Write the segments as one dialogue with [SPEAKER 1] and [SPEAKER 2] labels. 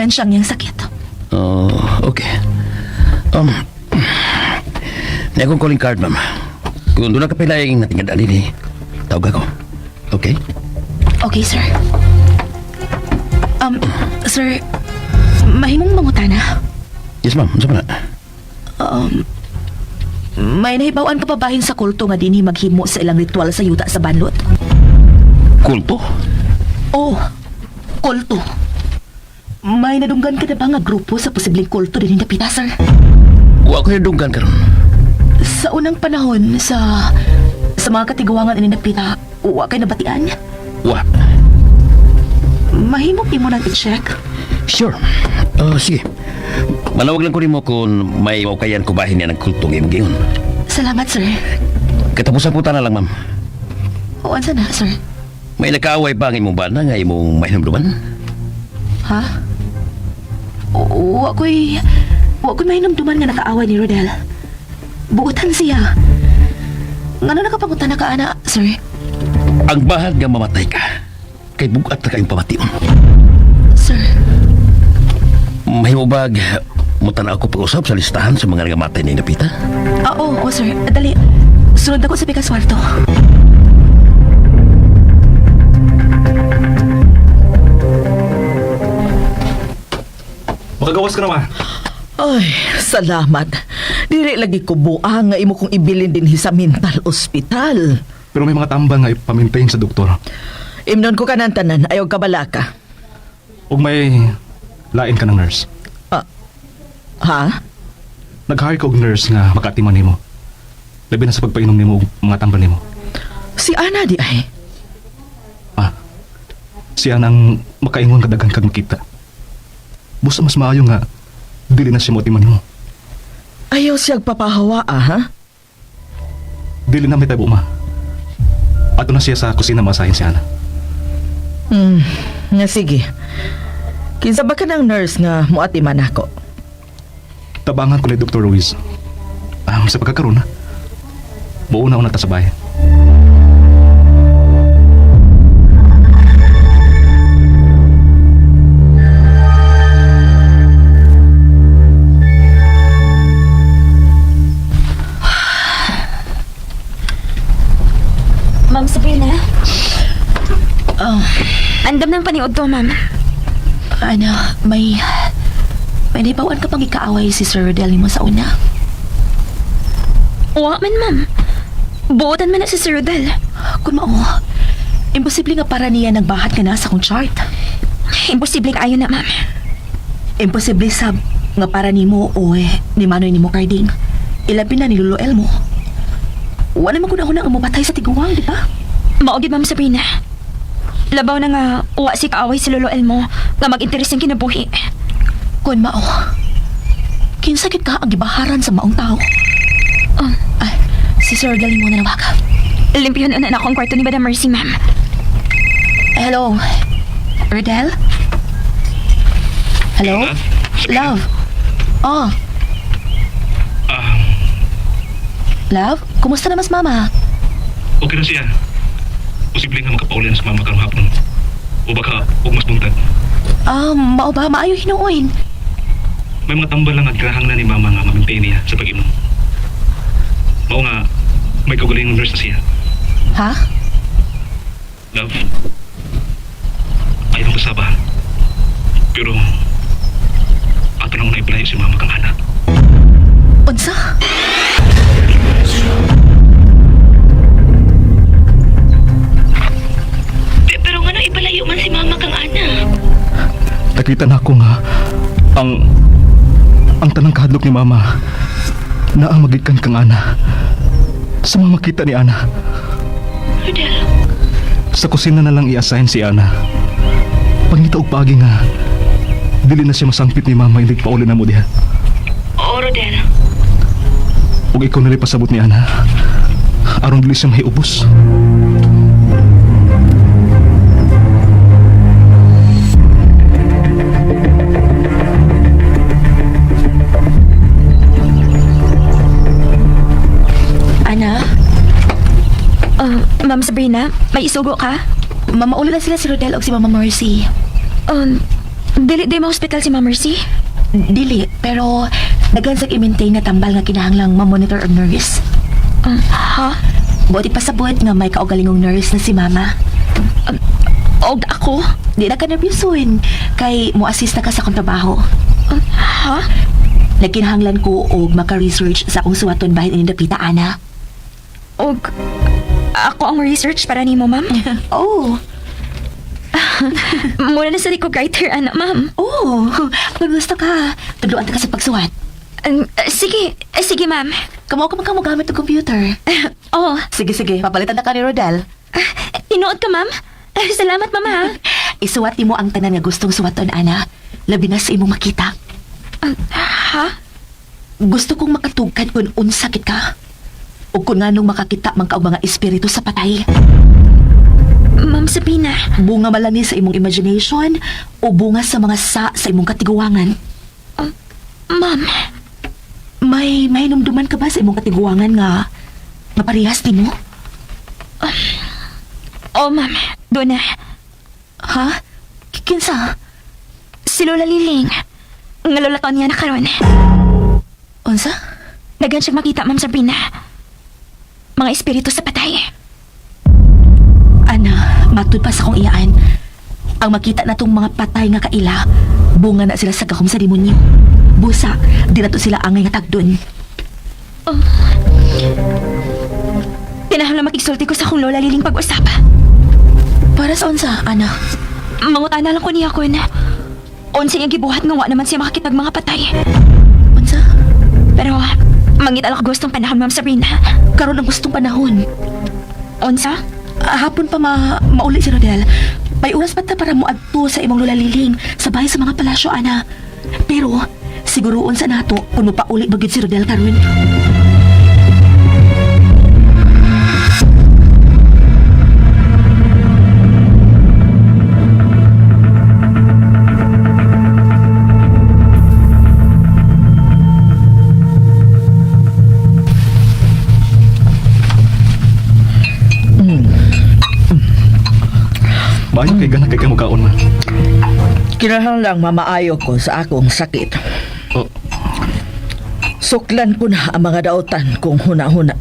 [SPEAKER 1] Dementia ang iyang sakit.
[SPEAKER 2] Oh, okay. Na akong calling card, ma'am. Kung doon na kapilaing natingad ni, tawag ako. Okay?
[SPEAKER 1] Okay, sir. Sir, mahimong mangutana.
[SPEAKER 2] Yes, ma'am. Unsa man na?
[SPEAKER 1] May nahibawan ka pa bahin sa kulto nga dinhi maghimo sa ilang ritual sa yuta sa banlot?
[SPEAKER 2] Kulto?
[SPEAKER 1] Oh, kulto. May nadunggan ka na ba nga grupo sa posibleng kulto dinhi napita, sir?
[SPEAKER 2] Wa ko nadunggan karon.
[SPEAKER 1] Sa unang panahon, sa mga katiguangan ini napita, wa kay nabatian.
[SPEAKER 2] Wa.
[SPEAKER 1] Mahimo imo nang i-check.
[SPEAKER 2] Sure. Oh, sige. Manawag lang ko nimo kung may maukayan ko bahin niya ng kulto ngayong gayon.
[SPEAKER 1] Salamat, sir.
[SPEAKER 2] Katapusan po na lang, ma'am.
[SPEAKER 1] O, ansa na, sir?
[SPEAKER 2] May nakaaway ba ang imong bana nga imong mahinumduman?
[SPEAKER 1] Ha? Wa ko'y mahinumduman nga nakaaway ni Rodel. Buotan siya. Ngano nakapangutan na ka, ana, sir?
[SPEAKER 2] Ang bahal nga mamatay ka, kay bugat na kayong pamation.
[SPEAKER 1] Sir,
[SPEAKER 2] Mahimo bag, mutan ako pag-usap sa listahan sa mga nagamatay ni Napita?
[SPEAKER 1] ah, oo, oo, sir. Dali. Sunod ako sa Pikas Kwarto.
[SPEAKER 3] Makagawas ka na, ma.
[SPEAKER 4] Ay, salamat. Dili lagi ko buang nga imo kong ibilin dinhi sa mental hospital.
[SPEAKER 3] Pero may mga tambal nga ipamintayin sa doktor.
[SPEAKER 4] Imnon ko kanan tanan, ayaw kabalaka.
[SPEAKER 3] Ug may lain ka ng nurse.
[SPEAKER 4] Ah, ha?
[SPEAKER 3] Nag-hire ka og nurse nga makatiman nimo. Labi na sa pagpainom nimo og mga tambal nimo.
[SPEAKER 4] Si Ana di ay.
[SPEAKER 3] Ma, siya nang makaingon kadagan kag makita. Busa mas maayo nga dili na siya motiman nimo.
[SPEAKER 4] Ayaw siya papahawa ah, ha?
[SPEAKER 3] Dili na may tabo, ma. Ato na siya sa kusina masahin si Ana.
[SPEAKER 4] Nga sige. Kinsa ba ka ng nurse nga muatiman ako?
[SPEAKER 3] Tabangan ko ni Dr. Ruiz. Sa pagkakaroon na. Buo na una ta sa bahay.
[SPEAKER 5] Ma'am Sabrina.
[SPEAKER 1] Oh,
[SPEAKER 5] Andam ng paniod to, ma'am.
[SPEAKER 1] ano, may nahibawan ka pang ikaaway si Sir Rodel nimo sa una.
[SPEAKER 5] Wa man, ma'am. Buotan man na si Sir Rodel.
[SPEAKER 1] Kung mao, imposible nga para niya nagbahat ka na sa kong chart.
[SPEAKER 5] Imposible ayo na, ma'am.
[SPEAKER 1] Imposible sab nga para nimo o eh, ni Manoy nimo Carding. Ilabi na ni Lolo Elmo. Wala man kunahuna ang mapatay sa tiguang, di ba?
[SPEAKER 5] Mao gid, Ma'am Sabrina. Labaw na nga wa si kaaway si Lolo Elmo nga mag-interes ang kinabuhi.
[SPEAKER 1] Kun mao, kinsakit ka ang gibaharan sa maong tao.
[SPEAKER 5] Oh.
[SPEAKER 1] Ay, si Sir Rodel mo na nawag.
[SPEAKER 5] Limpiyon na na akong kwarto ni Madam Mercy, ma'am.
[SPEAKER 1] Hello, Rodel? Hello? Love? Oh. Love, kumusta naman si Mama?
[SPEAKER 3] Okay na siya. Posible nga makapaulian sa mama karong hapon. O baka og mas buntag.
[SPEAKER 1] Ah, mao ba? Maayo hinuoin.
[SPEAKER 3] May mga tambal lang nga na ni mama nga mamintain niya sa pag-inom. Mao nga may kaugaling nurse na siya.
[SPEAKER 1] Ha?
[SPEAKER 3] Love, ayaw ko saba. Pero ato nang naipalayo si mama kang anak.
[SPEAKER 1] Unsa? Pero ngano ipalayo man si Mama kang ana?
[SPEAKER 3] Nakita na ako nga ang tanang kahadlok ni mama na ang magikan kang ana. Sa mga makita ni Ana,
[SPEAKER 1] Rodel,
[SPEAKER 3] sa kusina na lang i-assign si Ana. Pangita og paagi nga dili na siya masangpit ni mama ilig pauli na mo diha.
[SPEAKER 1] Oo, Rodel.
[SPEAKER 3] Ug ikaw nila pasabot ni Ana. Aron dili siya mahiubos.
[SPEAKER 1] Ana,
[SPEAKER 5] Ma'am Sabrina, may isugo ka?
[SPEAKER 1] mamauli na sila si Rodel o si Mama Mercy.
[SPEAKER 5] Dili di ma-hospital si Ma'am Mercy?
[SPEAKER 1] Dili, pero daghan sa i-maintain na tambal nga kinahanglang ma-monitor og nurse.
[SPEAKER 5] Ha?
[SPEAKER 1] Buot ipasabot nga may kaugalingong nurse na si Mama.
[SPEAKER 5] Og ako?
[SPEAKER 1] Di na ka nerbyusuhin kay mo assist na ka sa akong trabaho.
[SPEAKER 5] Ha?
[SPEAKER 1] Nagkinahanglan ko og maka-research sa akong suwaton bahin ining dapita, Ana.
[SPEAKER 5] Og ako ang research para nimo, ma'am?
[SPEAKER 1] Oh,
[SPEAKER 5] Muna na sa ko writer, ana, ma'am.
[SPEAKER 1] oh, kung gusto ka, tudloan ta ka sa pagsuwat.
[SPEAKER 5] Sige, sige, ma'am.
[SPEAKER 1] Kamo ka man ka mo gamit og computer.
[SPEAKER 5] Oh,
[SPEAKER 1] Sige, sige, papalitan na ka ni Rodel.
[SPEAKER 5] tinuod ka, ma'am. Salamat, ma'am, ha.
[SPEAKER 1] Isuwat nimo ang tanan nga gustong suwaton, Ana. Labi na sa imong makita.
[SPEAKER 5] Ha?
[SPEAKER 1] Gusto kong makatugkad kung unsa kit ka. O kung nganong makakita man ka og mga espiritu sa patay.
[SPEAKER 5] Ma'am Sabina.
[SPEAKER 1] Bunga man lang ni sa imong imagination o bunga sa mga sa imong katiguangan.
[SPEAKER 5] Ma'am,
[SPEAKER 1] May mahinumduman ka ba sa imong katiguangan nga maparehas nimo?
[SPEAKER 5] oh, ma'am. Doon na.
[SPEAKER 1] Ha? Kinsa?
[SPEAKER 5] Si Lola Liling. Nga Lola Tonya na karon.
[SPEAKER 1] Unsa?
[SPEAKER 5] Daghan siya makita, Ma'am Sabrina. Mga espiritu sa patay.
[SPEAKER 1] Ana, matud pa sa akong iyaan. Ang makita na tong mga patay nga kaila, bunga na sila sa gahom sa demonyo. Busa, di na to sila angay nga tagdon.
[SPEAKER 5] Kinahanglan makigsulti ko sa akong Lola Liling pag-usap.
[SPEAKER 1] Para sa unsa, Ana?
[SPEAKER 5] Mangutana lang ko niya kun. Unsa iyang gibuhat nga wa naman siya makakitag mga patay.
[SPEAKER 1] Unsa?
[SPEAKER 5] Pero mangita lang ko gustong panahon, Ma'am Sabrina.
[SPEAKER 1] Karon ang gustong panahon.
[SPEAKER 5] Unsa?
[SPEAKER 1] Hapon pa mauli si Rodel. May oras pa ta para moadto sa imong Lola Liling sa bahay sa mga palasyo, Ana. Pero siguroon sa nato kung mopauli ba gyud si Rodel karon.
[SPEAKER 3] Maayo kay gana kay ka mukaon ma.
[SPEAKER 4] Kinahanglang mamaayo ko sa akong sakit.
[SPEAKER 3] Oh,
[SPEAKER 4] Suklan ko na ang mga dautan kung huna-huna.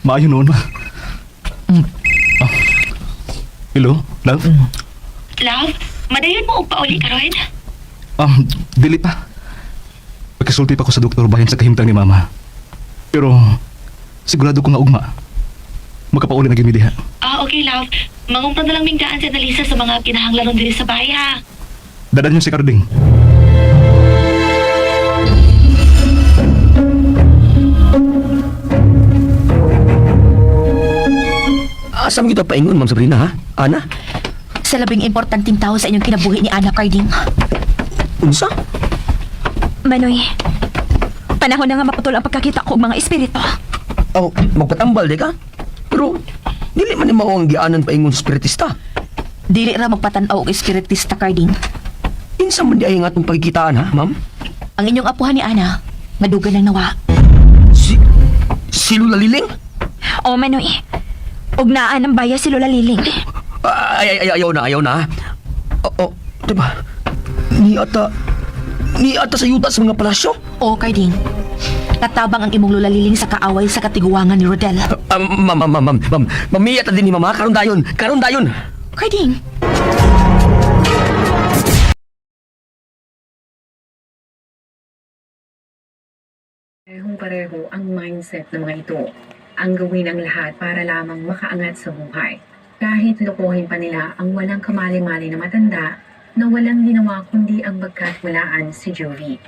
[SPEAKER 3] maayo noon ma. Ah. Hello, love?
[SPEAKER 1] Love, madayon mo og pauli karon?
[SPEAKER 3] Dili pa. Pagkasulti pa ko sa doktor bahin sa kahimtang ni mama. Pero sigurado ko nga ugma. Makapauli na gyud mi diha.
[SPEAKER 1] Ah, okay, love. Mangungtan na lang ming daan si Annalisa sa mga kinahanglanon diri sa bahay, ha?
[SPEAKER 3] Dadan niyo si Carding.
[SPEAKER 2] Asa mo kita paingon, Ma'am Sabrina, ha? Ana?
[SPEAKER 1] Sa labing importanteng tao sa inyong kinabuhi ni Ana, Carding.
[SPEAKER 2] Unsa?
[SPEAKER 5] Manoy, panahon na nga maputol ang pagkakita ko og mga espiritu.
[SPEAKER 2] Oh, magpatambal di ka? Pero, dili man ni mao ang gianan paingon sa spiritista.
[SPEAKER 1] Dili ra magpatan-aw og espiritista, Carding.
[SPEAKER 2] Insa man di ay nga atong pagkikitaan, ha, ma'am?
[SPEAKER 1] Ang inyong apuhan ni Ana, madugan ng nawa.
[SPEAKER 2] Si Lola Liling?
[SPEAKER 5] Oh, Manoy. Og naa ng baya si Lola Liling.
[SPEAKER 2] Ay, ay, ay, ayaw na, ayaw na. Oh, oh, diba? Ni ata sa yuta sa mga palasyo?
[SPEAKER 1] Oo, Carding. Katabang ang imong Lola Liling sa kaaway sa katiguangan ni Rodel.
[SPEAKER 2] Ah, ma'am, ma'am, ma'am, ma'am, mamiya ta din ni mama, karon dayon, karon dayon.
[SPEAKER 1] Carding,
[SPEAKER 6] Parehong-pareho ang mindset ng mga ito. Ang gawin ang lahat para lamang makaangat sa buhay. Kahit lokohin pa nila ang walang kamali-mali na matanda na walang ginawa kundi ang magkatwalaan si Jovi.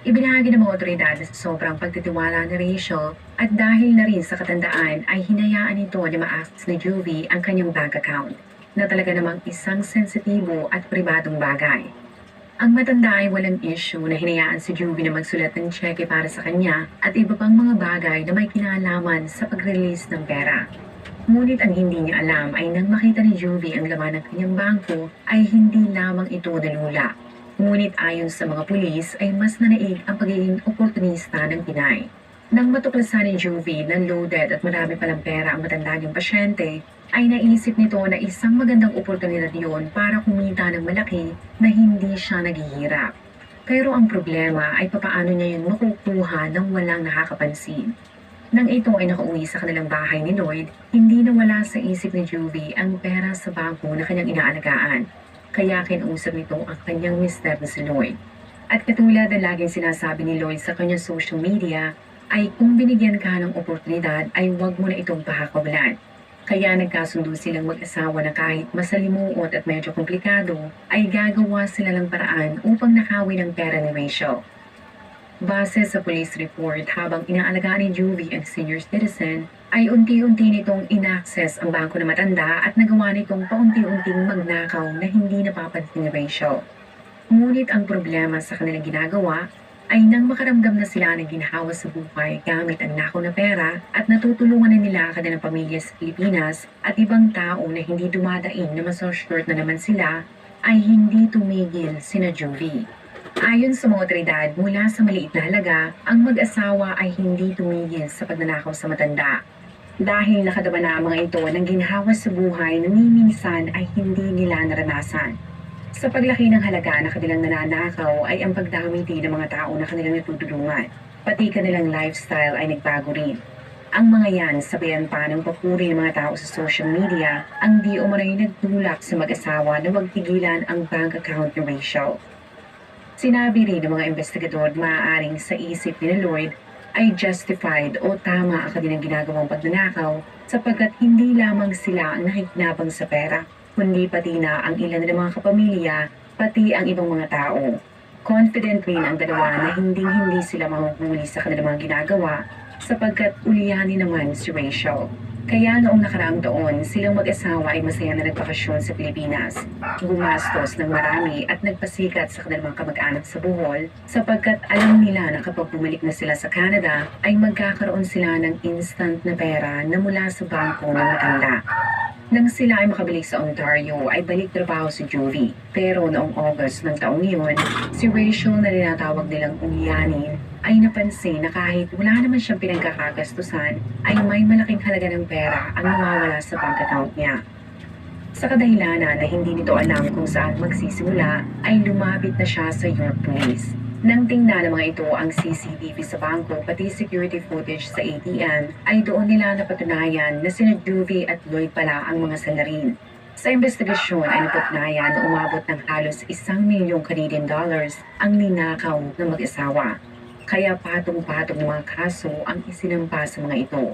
[SPEAKER 6] Ibinahagi ng mga otoridad sa sobrang pagtitiwala ni Rachel at dahil na rin sa katandaan ay hinayaan ito na ma-access ni Jovi ang kanyang bank account na talaga namang isang sensitibo at pribadong bagay. Ang matanda ay walang issue na hinayaan si Juvie na magsulat ng cheque para sa kanya at iba pang mga bagay na may kinalaman sa pag-release ng pera. Ngunit ang hindi niya alam ay nang makita ni Juvie ang laman ng kanyang bangko ay hindi lamang ito nalula. Ngunit ayon sa mga pulis ay mas nanaig ang pagiging oportunista ng Pinay. Nang matuklasan ni Juvie na loaded at marami palang pera ang matanda niyang pasyente, ay naisip nito na isang magandang oportunidad yun para kumita ng malaki na hindi siya naghihirap. Pero ang problema ay papaano niya yun makukuha ng walang nakakapansin. Nang ito ay nakauwi sa kanilang bahay ni Lloyd, hindi nawala sa isip ni Juvie ang pera sa bangko na kanyang inaalagaan. Kaya kinausap nito ang kanyang mister na si Lloyd. At katulad ng laging sinasabi ni Lloyd sa kanyang social media, ay kung binigyan ka ng oportunidad ay huwag mo na itong pahakawalan. Kaya nagkasundo silang mag-asawa na kahit masalimuot at medyo komplikado, ay gagawa sila ng paraan upang nakawin ang pera ni Rachel. Base sa police report, habang inaalagaan ni Juvie ang senior citizen, ay unti-unti nitong inaccess ang bangko na matanda at nagawa nitong paunti-unting magnakaw na hindi napapansin ni Rachel. Ngunit ang problema sa kanilang ginagawa ay nang makaramdam na sila ng ginhawa sa buhay gamit ang nakaw na pera at natutulungan na nila ang kanilang pamilya sa Pilipinas at ibang tao na hindi dumadaing na maso-short na naman sila, ay hindi tumigil sina Juvie. Ayon sa mga otoridad, mula sa maliit na halaga, ang mag-asawa ay hindi tumigil sa pagnanakaw sa matanda. Dahil nakadama na ang mga ito ng ginhawa sa buhay na ni minsan ay hindi nila naranasan. Sa paglaki ng halaga na kanilang nananakaw ay ang pagdami din ng mga tao na kanilang natutulungan. Pati kanilang lifestyle ay nagbago rin. Ang mga yan, sabayan pa ng papuri ng mga tao sa social media, ang di umano'y nagtulak sa mag-asawa na wag tigilan ang bank account ni Rachel. Sinabi rin ng mga investigador, maaaring sa isip ni Lloyd ay justified o tama ang kanilang ginagawang pagnanakaw sapagkat hindi lamang sila ang nakikinabang sa pera, kundi pati na ang ilan ng mga kapamilya, pati ang ibang mga tao. Confident rin ang dalawa na hinding-hindi sila mahuhuli sa kanilang mga ginagawa sapagkat ulyanin naman si Rachel. Kaya noong nakaraang taon, silang mag-asawa ay masaya na nagbakasyon sa Pilipinas. Gumastos ng marami at nagpasikat sa kanilang mga kamag-anak sa Bohol sapagkat alam nila na kapag bumalik na sila sa Canada ay magkakaroon sila ng instant na pera na mula sa bangko ng matanda. Nang sila ay makabalik sa Ontario ay balik trabaho si Juvie. Pero noong August ng taong iyon, si Rachel na tinatawag nilang Ulyanin ay napansin na kahit wala naman siyang pinagkakagastusan ay may malaking halaga ng pera ang nawawala sa bank account niya. Sa kadahilanan na hindi nito alam kung saan magsisimula ay lumapit na siya sa York Police. Nang tingnan ng mga ito ang CCTV sa bangko pati security footage sa ATM ay doon nila napatunayan na sina Juvie at Lloyd pala ang mga salarin. Sa investigasyon ay napatunayan na umabot ng halos 1 milyong Canadian dollars ang ninakaw ng mag-asawa. Kaya patong-patong ng mga kaso ang isinampa sa mga ito.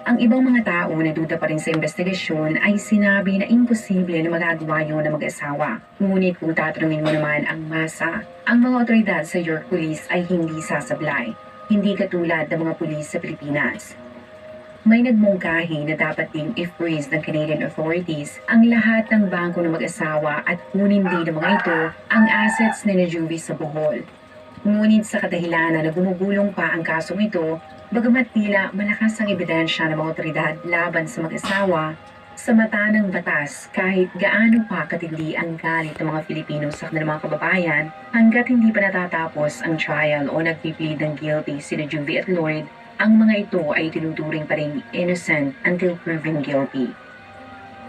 [SPEAKER 6] Ang ibang mga tao na duda pa rin sa investigasyon ay sinabi na imposible na magagawa yun ng mag-asawa. Ngunit kung tatanungin mo naman ang masa, ang mga otoridad sa York Police ay hindi sasablay. Hindi katulad ng mga pulis sa Pilipinas. May nagmungkahi na dapat ding i-freeze ng Canadian authorities ang lahat ng bangko ng mag-asawa at kunin din ng mga ito ang assets ni Juvie sa Bohol. Ngunit sa kadahilanan na gumugulong pa ang kasong ito, bagamat tila malakas ang ebidensya ng mga otoridad laban sa mag-asawa, sa mata ng batas kahit gaano pa katindi ang galit ng mga Filipino sa kanilang mga kababayan, hanggat hindi pa natatapos ang trial o nagpi-plead ng guilty sina Juvie at Lloyd, ang mga ito ay tinuturing pa rin innocent until proven guilty.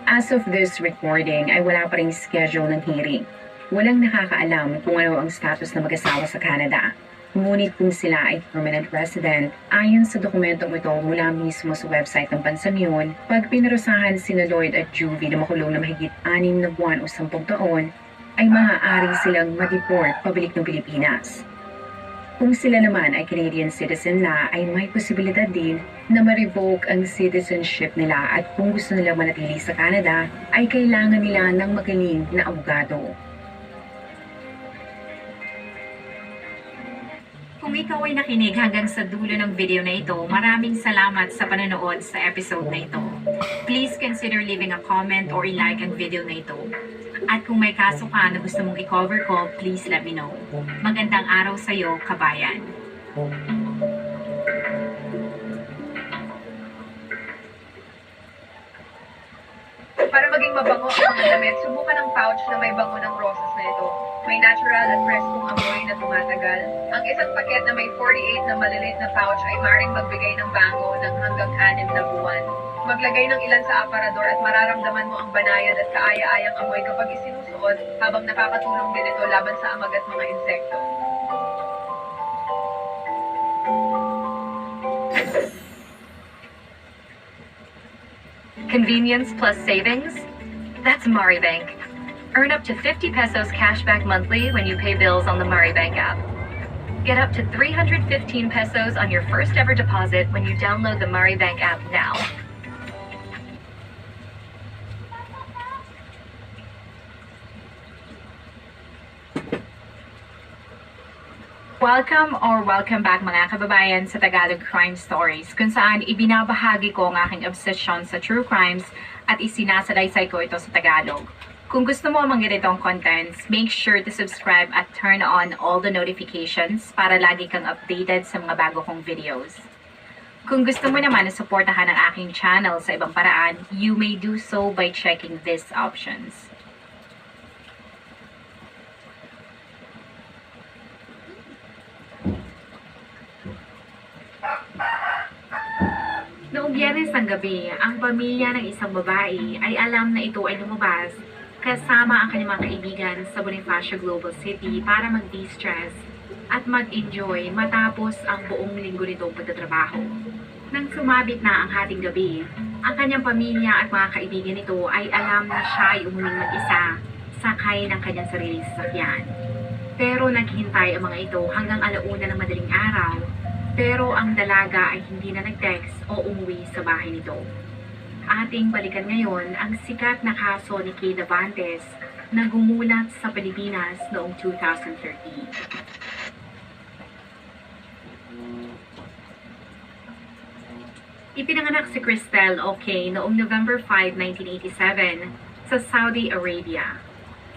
[SPEAKER 6] As of this recording ay wala pa ring schedule ng hearing. Walang nakakaalam kung ano ang status ng mag-asawa sa Canada. Ngunit kung sila ay permanent resident, ayon sa dokumentong ito mula mismo sa website ng bansang yun, pag pinarusahan sina Lloyd at Juvie na makulong na mahigit 6 na buwan o 10 taon, ay maaari silang ma-deport pabalik ng Pilipinas. Kung sila naman ay Canadian citizen na, ay may posibilidad din na ma-revoke ang citizenship nila at kung gusto nilang manatili sa Canada, ay kailangan nila ng magaling na abogado.
[SPEAKER 7] Kung ikaw ay nakinig hanggang sa dulo ng video na ito, maraming salamat sa panonood sa episode na ito. Please consider leaving a comment or i-like ang video na ito. At kung may kaso ka na gusto mong i-cover ko, please let me know. Magandang araw sa iyo, kabayan.
[SPEAKER 8] Para maging mabango ang mga damit, subukan ang pouch na may bango ng rosas na ito. May natural at preskong amoy na tumatagal. Ang isang paket na may 48 na maliliit na pouch ay maaaring magbigay ng bango ng hanggang 6 na buwan. Maglagay ng ilan sa aparador at mararamdaman mo ang banayad at kaaya-ayang amoy kapag isinusuot, habang nakakatulong din ito laban sa amag at mga insekto.
[SPEAKER 7] Convenience plus savings? That's MariBank. Earn up to 50 pesos cashback monthly when you pay bills on the MariBank app. Get up to 315 pesos on your first ever deposit when you download the MariBank app now.
[SPEAKER 6] Welcome or welcome back, mga kababayan, sa Tagalog Crime Stories, kung saan ibinabahagi ko ang aking obsession sa true crimes at isinasalaysay ko ito sa Tagalog. Kung gusto mo ang mga ganitong contents, make sure to subscribe at turn on all the notifications para lagi kang updated sa mga bago kong videos. Kung gusto mo naman na suportahan ang aking channel sa ibang paraan, you may do so by checking these options. Noong Biyernes ng gabi, ang pamilya ng isang babae ay alam na ito ay lumabas kasama ang kanyang mga kaibigan sa Bonifacio Global City para mag-de-stress at mag-enjoy matapos ang buong linggo nitong pagtatrabaho. Nang sumabit na ang hating gabi, ang kanyang pamilya at mga kaibigan nito ay alam na siya ay umuwing mag-isa sakay ng kanyang sariling sasakyan. Pero naghintay ang mga ito hanggang 1:00 ng madaling araw, pero ang dalaga ay hindi na nag-text o umuwi sa bahay nito. Ating balikan ngayon ang sikat na kaso ni Kay Davantes na gumulat sa Pilipinas noong 2013. Ipinanganak si Cristel o Kay noong November 5, 1987 sa Saudi Arabia.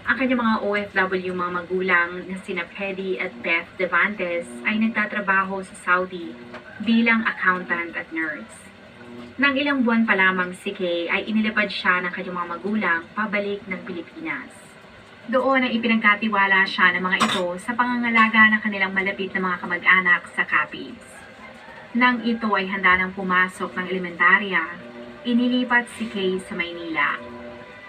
[SPEAKER 6] Ang kanyang mga OFW mga magulang na sina Pedi at Beth Devantes ay nagtatrabaho sa Saudi bilang accountant at nurse. Nang ilang buwan pa lamang si Kay ay inilipad siya ng kanyang mga magulang pabalik ng Pilipinas. Doon ay ipinagkatiwala siya ng mga ito sa pangangalaga ng kanilang malapit na mga kamag-anak sa Capiz. Nang ito ay handa nang pumasok ng elementarya, inilipat si Kay sa Maynila.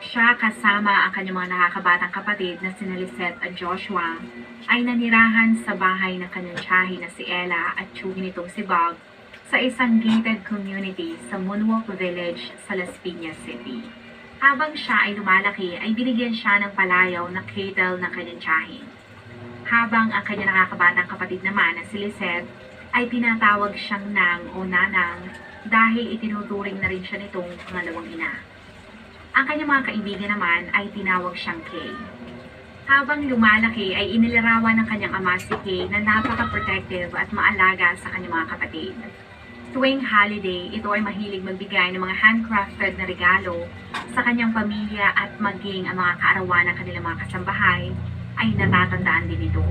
[SPEAKER 6] Siya kasama ang kanyang mga nakakabatang kapatid na sina Lisette at Joshua ay nanirahan sa bahay ng kanyang tiyahin na si Ella at tiyuhin nitong si Bob sa isang gated community sa Moonwalk Village sa Las Piñas City. Habang siya ay lumalaki ay binigyan siya ng palayaw na Kaytel ng kanyang tiyahin. Habang ang kanyang nakakabatang kapatid naman na si Lisette ay tinatawag siyang Nang o Nanang dahil itinuturing na rin siya nitong pangalawang ina. Ang kanyang mga kaibigan naman ay tinawag siyang Kay. Habang lumalaki ay inilarawan ng kanyang ama si Kay na napaka-protective at maalaga sa kanyang mga kapatid. Tuwing holiday, ito ay mahilig magbigay ng mga handcrafted na regalo sa kanyang pamilya at maging ang mga kaarawan ng kanilang mga kasambahay ay natatandaan din ito.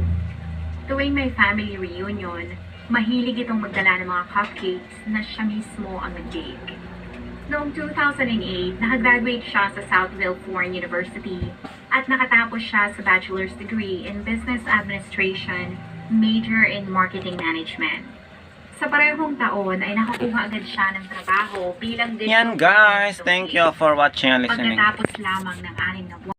[SPEAKER 6] Tuwing may family reunion, mahilig itong magdala ng mga cupcakes na siya mismo ang nag-bake. Noong 2008, nakagraduate siya sa Southville Foreign University at nakatapos siya sa bachelor's degree in Business Administration, major in Marketing Management. Sa parehong taon ay nakakuha agad siya ng trabaho bilang digital
[SPEAKER 9] Yan guys, thank you for watching and listening.
[SPEAKER 6] Pagkatapos lamang ng